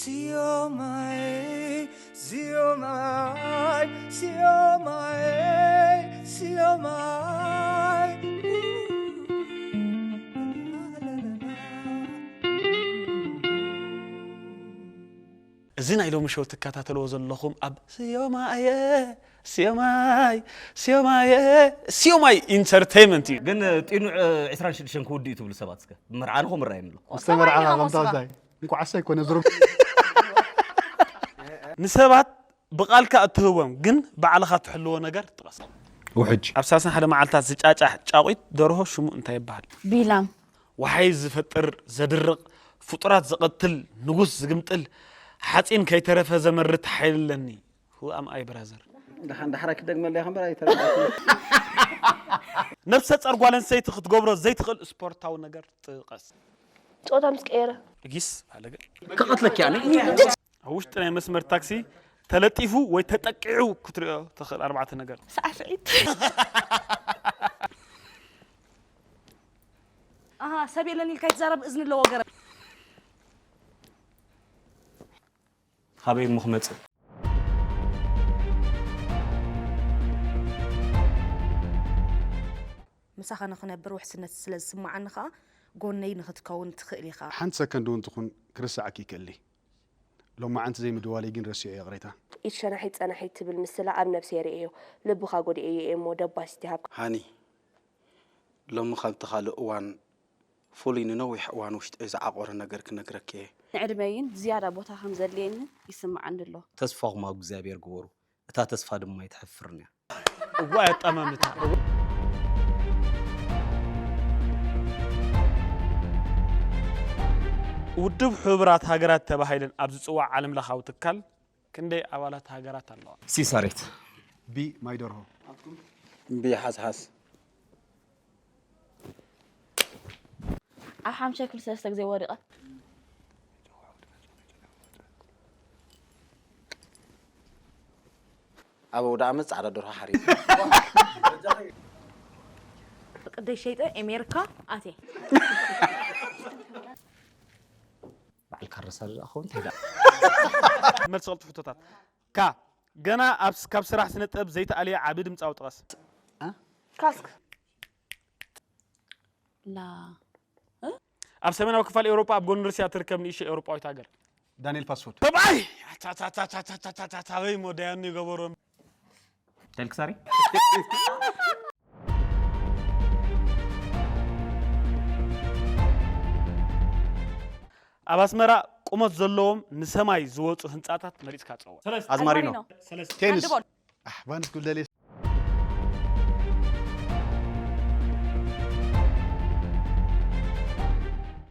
Siomai, siomai, siomai, siomai. እዚ ናይ ሎሚ ሾው ትከታተልዎ ዘለኹም ኣብ ስዮማየ ስዮማይ ስዮማየ ስዮማይ ኢንተርቴይመንት እዩ። ግን ጢኑዕ ዕስራን ሽዱሽተን ክውድእ እዩ ትብሉ ሰባት እስከ ብመርዓ ንኹም ራይ ምሎ ዝተመርዓኻ ከምታ እንታይ እንኳዕ ኣሳይ ኮነ ዝሮ ንሰባት ብቓልካ እትህቦም ግን ባዕልኻ ትሕልዎ ነገር ጥቐስ። ውሕጅ ኣብ ሰላሳን ሓደ መዓልታት ዝጫጫሕ ጫቑት ደርሆ ሽሙ እንታይ ይበሃል? ቢላም ወሓይዝ ዝፈጥር ዘድርቕ ፍጡራት ዝቐትል ንጉስ ዝግምጥል ሓፂን ከይተረፈ ዘመርት ሓይሊ ኣለኒ። Who am I brother? ደሓን ዳሕራ ክደግመለይ ከምበር ኣይተረዳእኩ ነብሰ ጸር ጓል ኣንስተይቲ ክትገብሮ ዘይትኽእል ስፖርታዊ ነገር ጥቀስ። ጾታ ምስ ቀየረ ጊስ ኣለገ ክቐትለኪ ኣነ ኣብ ውሽጢ ናይ መስመር ታክሲ ተለጢፉ ወይ ተጠቂዑ ክትሪኦ ትኽእል ኣርባዕተ ነገር። ሳዕስዒት ኣሃ ሰብ የለን ኢልካ ይትዛረብ እዝኒ ኣለዎ ገረ ካበይ እሞ ክመፅእ ምሳኻ ንኽነብር ውሕስነት ስለ ዝስምዓኒ ኸኣ ጎነይ ንኽትከውን ትኽእል ኢኻ። ሓንቲ ሰከንድ እውን ትኹን ክርስዓኪ ይክእል ሎማዓንቲ ዘይምድዋለይ ግን ረሲዑ ይቕሬታ። ኢድ ሸናሒት ጸናሒት ትብል ምስላ ኣብ ነብሰይ ርእየዮ ልብኻ ጎዲኤዮ እየ እሞ ደባሲት ይሃብካ። ሃኒ ሎሚ ካብቲ ካልእ እዋን ፍሉይ ንነዊሕ እዋን ውሽጠይ ዝዓቆረ ነገር ክነግረኪ እየ። ንዕድመይን ዝያዳ ቦታ ከም ዘድልየኒ ይስምዓኒ ኣሎ። ተስፋኹም ኣብ እግዚኣብሔር ግበሩ እታ ተስፋ ድማ ኣይትሐፍርን እያ። እዋ የጠማምታ ውድብ ሕቡራት ሃገራት ተባሂለን ኣብ ዝፅዋዕ ዓለም ለኻዊ ትካል ክንደይ ኣባላት ሃገራት ኣለዋ? ሲሳሬት ቢ ማይ ደርሆ ቢ ሓስሓስ ኣብ ሓምሻይ ክፍሊ ሰለስተ ግዜ ወዲቐ ኣብ ኣውደ ዓመት ፃዕዳ ደርሆ ሓሪፍ ቅደይ ሸይጠ ኤሜርካ ኣቴ ባዕልካ ረሳድዳ ክኸውን እንታይ ደኣ መልሲ ቅልጡፍ ሕቶታት ካ ገና ኣብ ካብ ስራሕ ስነ ጥበብ ዘይተኣለየ ዓቢ ድምፃዊ ጥቐስ። ካስክ ላ ኣብ ሰሜናዊ ክፋል ኤውሮጳ ኣብ ጎኒ ሩስያ ትርከብ ንእሽቶ ኤውሮጳዊት ሃገር። ዳንኤል ፋስት ፉድ ተባይ ኣበይ ሞ ዳያኑ ይገበሮ ተልክሳሪ ኣብ ኣስመራ ቁመት ዘለዎም ንሰማይ ዝወፁ ህንፃታት መሪፅካ ፀወ ኣዝማሪኖ ቴኒስ ሃንድቦል ቫንስ ጉልደሌ